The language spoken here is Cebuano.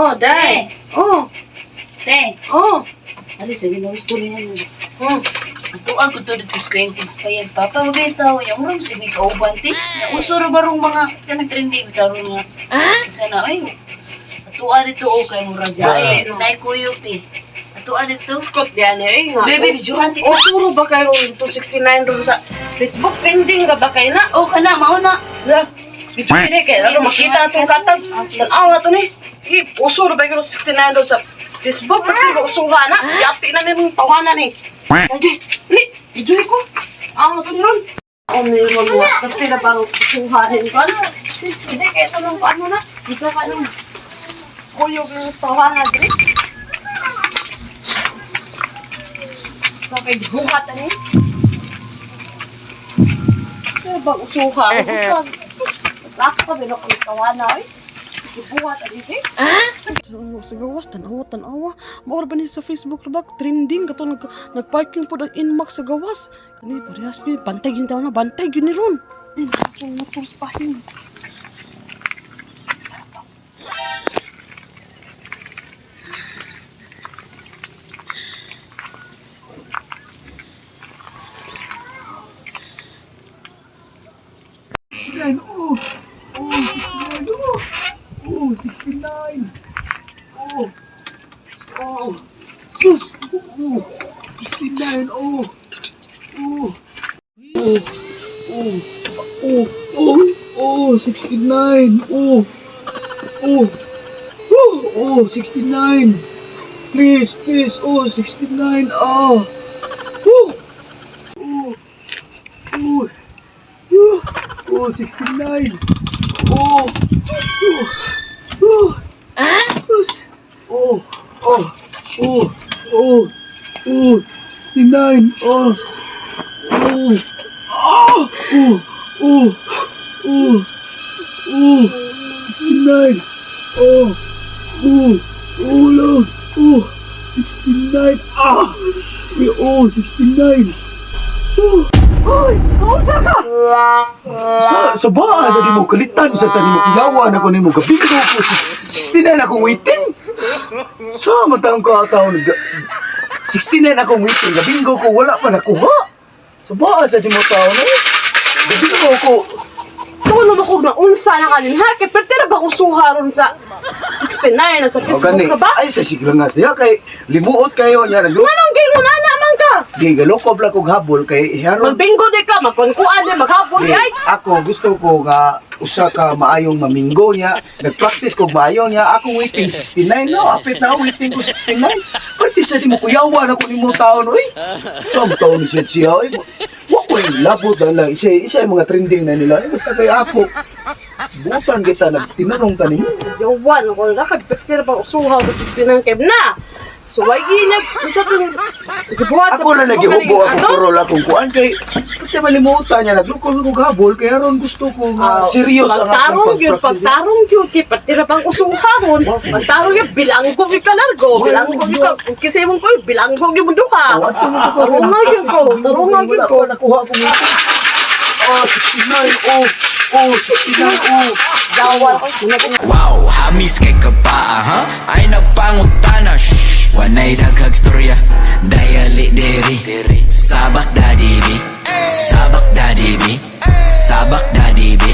Oh, day. Oh, Te, oh. ali sa ginoo story niya. Hmm. Atuan ko to dito sa Quentin's pa yan. Papa, wag tao yung room si may kauban ti. Nauso ra barong mga kanang trending karon nga. Kasi na ay. Atuan dito o kay murag ay nay kuyog ti. Atuan dito. Scott yan eh nga. Bebe, bijuhan ti. Oh, suro ba kayo ron 269 ron sa Facebook trending ra ba kayo na? O kana mao na. La, video ni kay ano makita atong katag. Ah, sige. Tan-aw na to ni. Eh, uso ra ba kayo 69 ron sa Facebook? Pati ba usuha na? Yati na nimong tawanan ni. Dali, ni, video ko. Aw na to ni ron. Oh, meron mo. Pati na bang usuha ni ko? Ano? Hindi kay tanong ko ano na. Dito ka nung kuyog yung tawanan diri. Sa kay buhat ani. Kaya ba usuha? Usuha. Sus, lako ba ang tawana oy? Gibuhat ani di. Sa gawas, tanawa, tanawa. Maura ba ni sa Facebook ba? Trending, kato nag-parking po ang inmax sa gawas. Kani, parehas yun. Bantay yun daw na, bantay yun ni Ron. Ay, atong motor sa bahin. Sarap. 69, oh! Oh, 69, oh! Oh, 69! Oh! Oh! Sus! Oh! 69, oh! Oh! Oh! Oh! Oh! Oh! Oh! 69! Oh! Oh! Oh! Oh! 69! Please, please! Oh, 69! Oh! Oh! Oh! Oh! Oh! Oh, 69. Oh. Oh. Oh. Sus. Oh. Oh. Oh. Oh. Oh. 69. Oh. Oh. Oh. Oh. Oh. Oh. Oh. 69. Oh. Oh. Oh, Lord. Oh. 69. Ah. Oh, 69. Oh. Hoy, kausa ka? Sa ba sa di mo kalitan sa tani mo kuyawan ako nimo gabingo ko 69 akong waiting. Sa matang ka taon nag 69 akong waiting gabingo ko wala pa nakuha. Sa ba sa di mo taon eh. Gabingo ko. Tuno mo kog na unsa na kanin ha? Kay perte na ba usuha ron sa 69 na sa O Facebook gani, na ba? ay sa sigla nga siya kay limuot kayo niya naglo. Nganong gingon na naman ka? Di galokob lang kog habol kay haron. Magbingo di ka, magkunkuan di, maghabol di Di, ay. ako gusto ko nga usa ka maayong maminggo niya nagpractice kog maayo niya akong waiting 69 no apit na waiting ko 69 pwede sa di mo kuyawan ako nimo taon oy so ang taon siya siya oy wa ko yung labot na lang isa isa yung mga trending na nila eh, basta kay ako butan kita nagtinanong ta nimo. Yawan ko na kay perte na ba usuha ron sa 69 kay na. Suway ginyag unsa tong gibuhat sa Ako na Facebook nagihubo kaning akong ato? kurol akong kuan kay pwede malimutan niya naglukol kog habol kay aron gusto ko nga Ah, serious ang akong pagtarong gyud, pag-practice. pagtarong gyud kay pati ra bang usuha ron. Pagtarong gyud bilanggo gyud ka largo, bilanggo gyud ka. Kinsa imong koy bilanggo gyud mo duha. Oh, ato mo ko Tarunga gyud ko, tarunga gyud Wala ko. pa nakuha akong ngipin. Oh, 69. Oh, oh, 69. Oh. Dawal ko. Wow, hamis kay ka pa, ha? Ay nagpangutana, shh. Wanay daghag storya, dayali diri. Sabak da dibi, sabak da dibi, sabak da dibi.